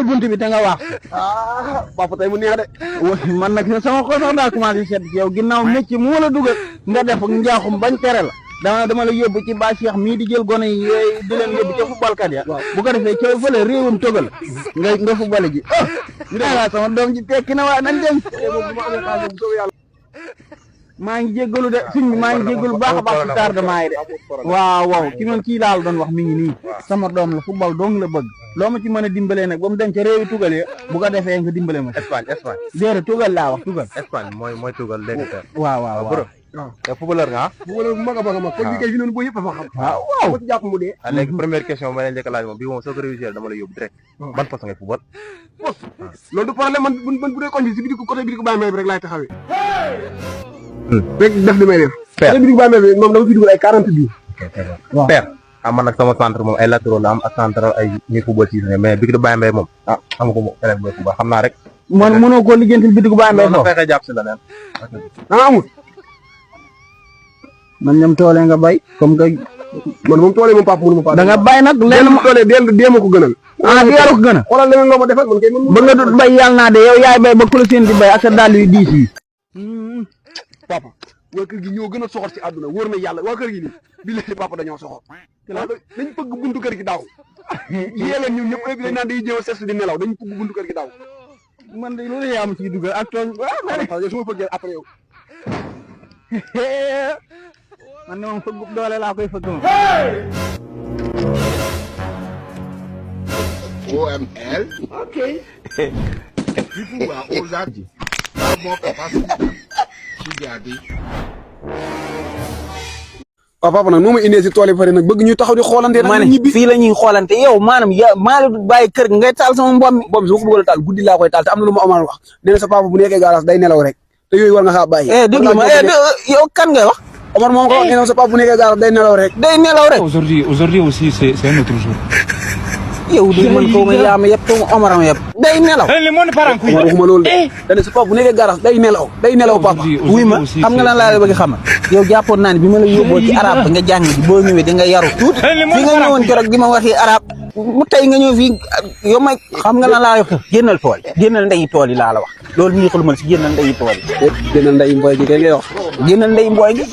buntu bi te nga wax papa tey mu neex de man nag sama xol sax daa commencé set yow ginnaaw métier mu la dugal nga def ak njaaxum bañ tere la dama la yóbbu ci ba Cheikh mii di jël gone yi di leen yóbbu ca football kat ya bu ko defee ca fële réewum togal nga football ji sama doom ji tekki na waa nañ dem maa ngi jéggalu de suñ bi maa ngi jéggalu baax a baax ci tardement yi de waaw ki man kii laal doon wax mi ngi nii sama doom la football dong la bëgg loo ma ci mën a dimbalee nag ba mu dem ca réewi tugal ya bu ko defee nga dimbale ma Espagne déedéet tugal laa wax tugal Espagne mooy tugal léegi te waaw te footballeur nga footballeur bu mag a mag kon bi kay fi noonu boo yëpp a fa xam waaw ko ci jàpp mu dee léegi première question ma leen njëkk a laaj moom bii moom soo ko réussir dama la yóbbu direct ban poste ngay football loolu du problème man bu dee koñ bi si biir côté biir ko bàyyi may bi rek laay taxawee rek def li may def côté biir ko bàyyi may bi moom dama fi dugal ay 40 bi père man nag sama centre moom ay latéraux la am ak central ay ñuy football si mais bi ko bàyyi may moom xam ko moom élève mooy football xam naa rek man mënoo koo lijjantil bitigu bàyyi may foofu fexe jàpp si la neen danga amul man ñoom toole nga bay comme que man moom toole moom papa mënu ma papa da nga bay nag leen ma toole déema ko gënal bi yàlla ko gën a xoolal leneen loo ma defal man kay ba nga dut bay yàlla naa de yow yaay bay ba ku la seen di bay ak sa dàll yu diis yi papa waa kër gi ñoo gën a soxor ci àdduna wóor na yàlla waa kër gi nii bi léegi papa dañoo soxor dañ pëgg buntu kër gi daaw yéeleen ñun ñëpp bi dañ naan day jéem a ses di nelaw dañ pëgg buntu kër gi daaw man de loolu yaa am ci dugal ak tooñ yow su ma fëggee après yow man de moom fëggub doole laa koy fëgg moom OML. Okay. People who are older have more capacity. waaw papa nag noo ma indee si tool yi pare nag bëgg ñu taxaw di xoolante nag ñibbi fii la ñuy xoolante yow maanaam maa la bàyyi kër ngay taal sama mbom mi boobu su ma ko bëggoon a taal guddi laa koy taal te am na lu ma amal wax nee na sa papa bu nekkee gaaraas day nelaw rek te yooyu war nga xaa bàyyi déglu ma yow kan ngay wax Omar moom ko nee na sa papa bu nekkee gaaraas day nelaw rek Aujourd'hui aussi c'est un autre jour. yow de man kaw ma yaama yëpp kaw ma Omar ma yëpp day nelaw Omar waxuma loolu de sa papa bu nekkee gaaraas day nelaw papa wuy ma xam nga lan laa la bëgg xamal yow jàppoon naa ne bi ma la yóbboo ci arab ba nga jàng ji boo ñëwee di nga yaru tuuti fi nga ñëwoon keroog di ma waxi arab mu tey nga ñëw fii yow may xam nga lan laa wax génnal tool génnal ndeyi tool yi laa la wax loolu ñu xul ma si génnal ndeyi tool yi génnal ndeyi mbooy gi kay ngay wax génnal ndeyi mbooy gi